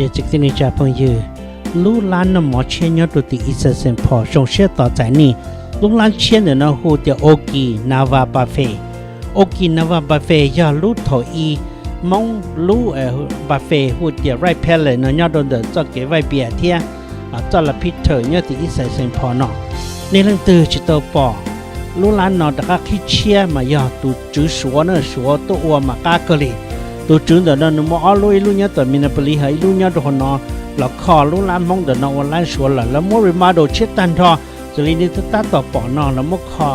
Txiv kwv tij neej tsa phooj ywg, lub lab noj mov tshiab nyob rau tim Eastside Saint Paul zoo siab tos txais nej. Lub lab tshiab ntawm no hu tias Okinawa Buffet. Okinawa Buffet yog lub thaum i Hmoob lub buffet hu tias Wright Palace no nyob rau ntawm txoj kev Vaj Pias thiab txoj La Peter nyob tim Eastside Saint Paul no. Nej leej twg tsis tau pom lub lab no rov qab qhib tshiab mas yog tus tswv Suav na, Suav tuaj ua mas qab kawg li. Tus tswv ntawm no nws muaj ob lub, ib lub nyob tom Minneapolis ho ib lub nyob rau hauv no. Los kho lub lab Hmoob ntawm no ua lab Suav lawm, lawv muab remodel tshiab tag nrho. Xws li nej twb tab tom pom no lawv muab kho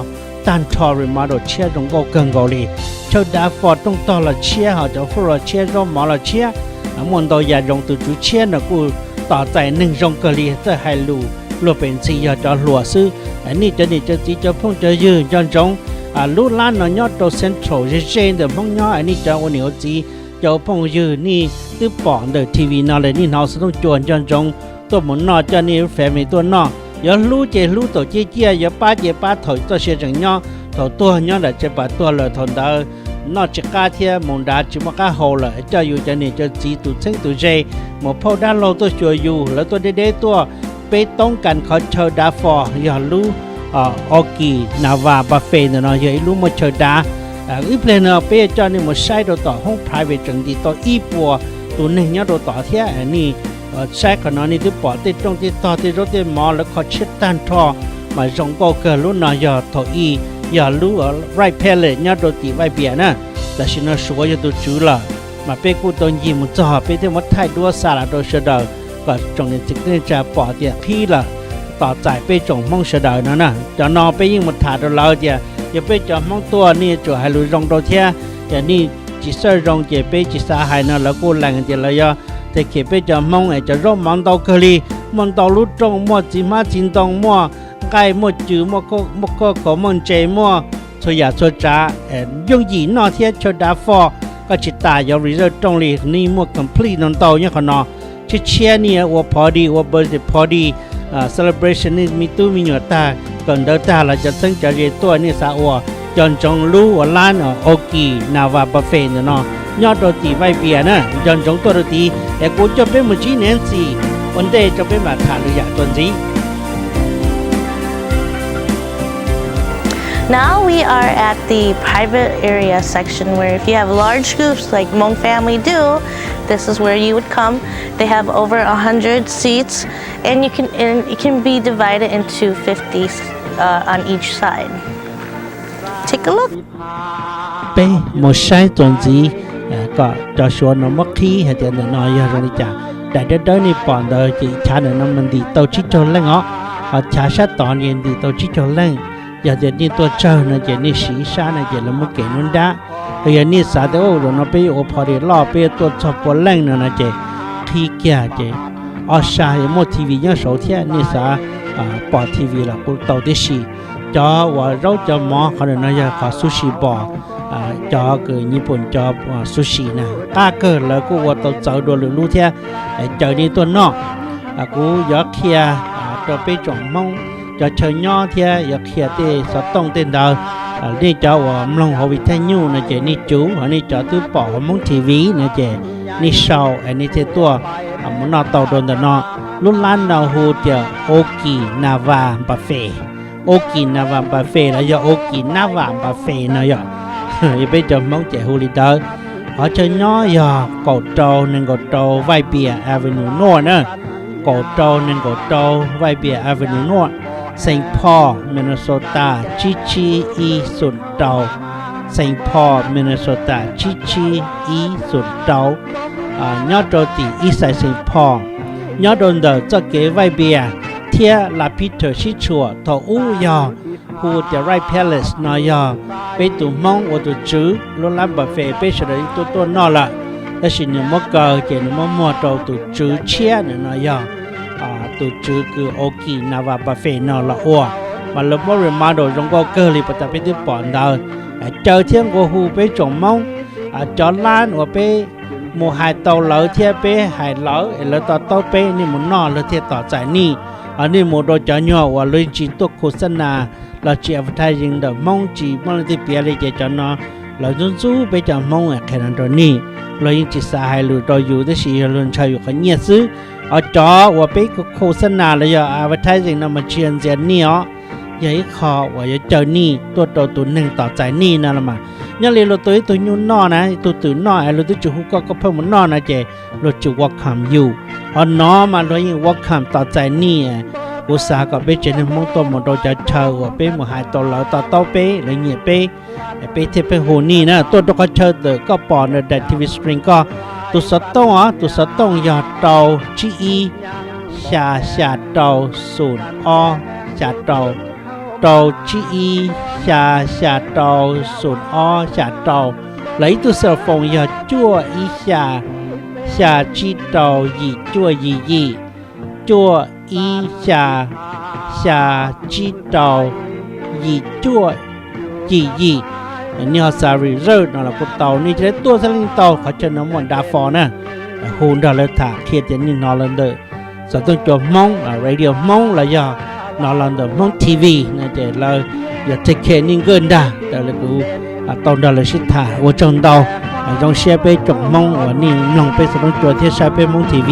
tag nrho, remodel tshiab zoo nkauj kawg nkaus li. Chaw dav fos rooj tog los tshiab, ho cov fwj los tshiab, zaub mov los tshiab, muaj ntau yam zoo. Tus tswv tshiab no kuj tos txais neeg zoo kawg li, txawj hais lus luag pem ntxhi yog cov hluas xwb. Nej cov niam cov txiv cov phooj cov ywg nco ntsoov, lub lab no nyob rau central ze ze ntawm Hmoob nyob. Nej cov ua niam ua txiv, cov ua phooj ywg, nej twb pom ntawm T V no lawm, nej hnov xov tooj cua nco ntsoov tuaj mus noj, coj nej lub family tuaj noj. Yuav hlub ces hlub thaum ciaj ciaj, yuav pab ces pab thaum txoj sia tseem nyob. Thaum tuag nyob nram tsev pas tuag lawm, thaum ntawd noj tsis qab thiab mus nrad tsis muaj qab hau lawm, coj yus cov niam cov txiv tus txheeb tus ze mus phauj dab laug tuaj xyuas yus, lawv tuaj deb deb tuaj. Peb toob kas qhov chaw dav fos yog lub Okinawa Buffet ntawm no yog ib lub muaj chaw dav. Ib pliag no peb yuav coj nej mus saib rau tom hoob private tseem ntim tau ib puas tus neeg nyob rau tod thiab. Nej saib qhov no nej twb pom tej rooj tej tog tej zaub tej mov lawv kho tshiab tag nrho mas zoo nkauj kawg. Lub no yog thaum i yog lub Wright Palace nyob rau tim Vaj Pias na. Tam sim no Suav yog tus tswv lawm, mas peb kuj tau ncig mus txog peb thiaj muab thaij duab xa los rau sawv daws kom tsoom niam txiv kwv tij neej tsa pom tias qhib lawm, tos txais peb tsoom Hmoob sawv daws no na. Cov no peb yeej mus tham rau lawv tias yog peb cov Hmoob tuaj nej yuav tsum hais lus zoo rau thiab, yog nej tsis txawj zoo ces peb tsis xav hais no. Lawv kuj lees tias lawv yuav take care peb cov Hmoob es cov zaub mov ntau kawg li, muaj ntau lub rooj, muaj txiv hmab txiv ntoo, muaj nqaij muaj cw, muaj koj kaus muaj ntses, muaj txhua yam txhua tsav, yooj yim noj thiab chaw dav fos. Koj tsis tas yuav reserve rooj li, nej muaj complete no ntau nyob qhov no. Tshiab tshiab nej yuav ua party, ua birthday party, celebration, nej me tub me nyuam tag, kawm ntawv tag los cov txheeb cov ze tuaj nej xav ua, nco ntsoov lub ua lab Okinawa Buffet ntawm no nyob rau tim Vaj Pias na. Nco ntsoov tuaj rau tid es kuv coj peb mus ntsib niam ntxim ua ntej rau peb mam tham lwm yam tuaj ntxiv. Now we are at the private area section where if you have large groups like Hmong family do, this is where you would come. They have over a hundred seats and you can, and it can be divided into fifty uh, on each side. Take a look. Peb mus saib txuas ntxiv kom cov Suav no muab qhib hais tias ntawm no yog zoo li cas. Daim dawb dawb nej pom ntawd ces chav ntawm no mas ntim tau tsib caug leej os, ho chav sab tod ces ntim tau tsib caug leej. Yog tias nej tuaj tsawg no ces nej siv ib sab no ces lawv muab kev nruab nrab. Ho yog nej xav tias zaum no peb yuav ua party loj, peb yuav tuaj txog pua leej no no ces qhib kiag ces ob sab yuav muaj T V nyob saud thiab, nej xav pom T V los kuj tau tib si. Cov uas zaub cov mov qhov ntawm no yog qhov sushi bar, cov kws Nyij Pooj cov sushi na qab kawg, lawv kuj ua tau txawv dua lwm lub thiab. Caw nej tuaj noj. Kuv yuav qhia rau peb tsoom Hmoob cov chaw nyob thiab yuav qhia tej xov tooj tej ntawd. Nej cov uas mloog hauv vim thaj nyuj no ces nej cuv, ho nej cov twb pom hauv Hmoob T V no ces nej sau es nej thiaj tuaj mus noj tau rau ntawm no. Lub lab no hu tias Okinawa Buffet. Okinawa Buffet los yog Okinawa Buffet no yog, yog peb cov Hmoob ces hu li ntawd. Qhov chaw nyob yog kaum rau nees nkaum rau Vaj Pias Avenue North na. Kaum rau nees nkaum rau Vaj Pias Avenue North, Saint Paul, Minnesota tsib tsib ib xoom rau. Saint Paul, Minnesota tsib tsib ib xoom rau. Nyob rau tim Eastside Saint Paul, nyob rau ntawm txoj kev Vaj Pias thiab La Peter sib tshuam. Thaum ub yog hu tias Wright Palace no yog peb tus Hmoob ua tus tswv, lub lab buffet peb sawv daws yeej tuaj tuaj noj lawm, tab sis nws muab kaw ces nws muab muag rau tus tswv tshiab na, no yog tus tswv kws Okinawa Buffet no los ua, mas lawv muab remodel zoo nkauj kawg li puas tas peb twb pom ntawd. Caw thiab nqua hu peb tsoom Hmoob, cov lab uas peb mus hais tau lawv thiab peb hais lawv es lawv to taub peb, nej mus noj lawv thiaj tos txais nej. Nej mus rau cov nyuag uas lawv tsis tuaj khus xab nas los tsis advertising ntawm Hmoob, tsis muaj leej twg piav li ces cov no lawv ntxub ntxub peb cov Hmoob es qhia no rau nej. luag yeej tsis xav hais lus rau yus, tab sis yog luag ntshaw yus qhov nyiaj xwb. Os, cov uas peb khos xab nas los yog advertising no mas tsis yog ntxias nij os, yog ib qho uas yuav caw nij tuaj rau tus neeg tos txais nij no los mas. Nyob li luag tus ib tug nyuj noj na, ib tug twm noj es luag twb tsis hu koj, koj pheej mus noj no ces luag tsis welcome yus. Ho no mas luag yeej welcome tos txais nij. Kuv xav kom peb tsev neeg Hmoob tuaj mus rau cov chaw uas peb mus hais tau lawv to taub peb, lawv nyiam peb, peb thiaj pheej hu nij na. Tuaj rau qhov chaw ntawm koj pom ntawm daim T V screen koj. Tus xov tooj os, tus xov tooj yog rau tsib ib xya xya rau xoom ob xya rau, rau tsib ib xya xya rau xoom ob xya rau. Los ib tug cell phone yog cuaj ib xya xya tsib rau yim cuaj yim yim, cuaj ib xya xya tsib rau yim cuaj yim yim. Nej ho xav reserve no los kuj tau, nej cia li tuaj xwb yeej tau, qhov chaw no muaj nra fo na. Hu nrog lawv tham qhia tias nej hnov los ntawm xov tooj cua Hmoob, radio Hmoob los yog hnov los ntawm Hmoob T V no ces lawv yuav take care nej nkawj ntag. Raws li kuv tau nrog lawv sib tham, ua tsaug ntau. Zoo siab peb tsoom Hmoob uas nej mloog peb xov tooj cua thiab saib peb Hmoob T V.